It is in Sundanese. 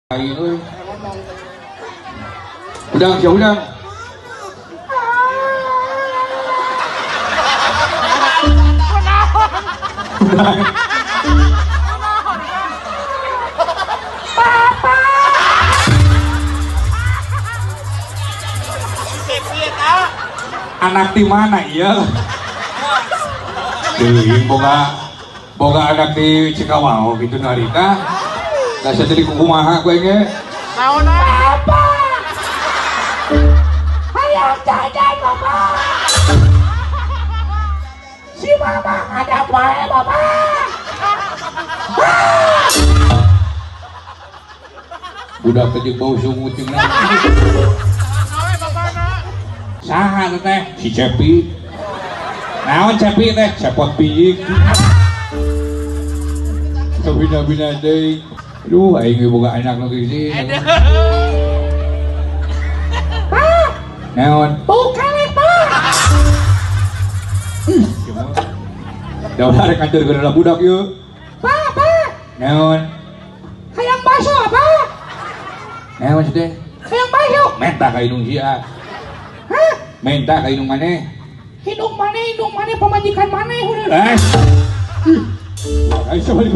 Aing euy. Udang sia udang. Udang. Anak di mana iya? Teuing boga boga anak di Cikawao gitu narita. Dasar jadi kumaha gue ge. Naon apa? Hayang jajan, Bapak. Si Mama ada apa ya, Bapak? Budak teh bau sungut jeung naon. Saha teh? Si Cepi. Naon Cepi teh? Cepot piyik. Bina-bina deui. Aduh, aing ge boga anak nu kieu. Pak, Naon? bau kelek, Pak. Jauh rek nganteur ke budak yeuh. Pak, Pak, Naon? hayang bakso, Pak. Naon sih teh? Hayang bakso. Menta ka indung sia. Hah? Menta ka indung maneh. Hidung maneh pamajikan maneh udah. Eh. Ih. Aing sama di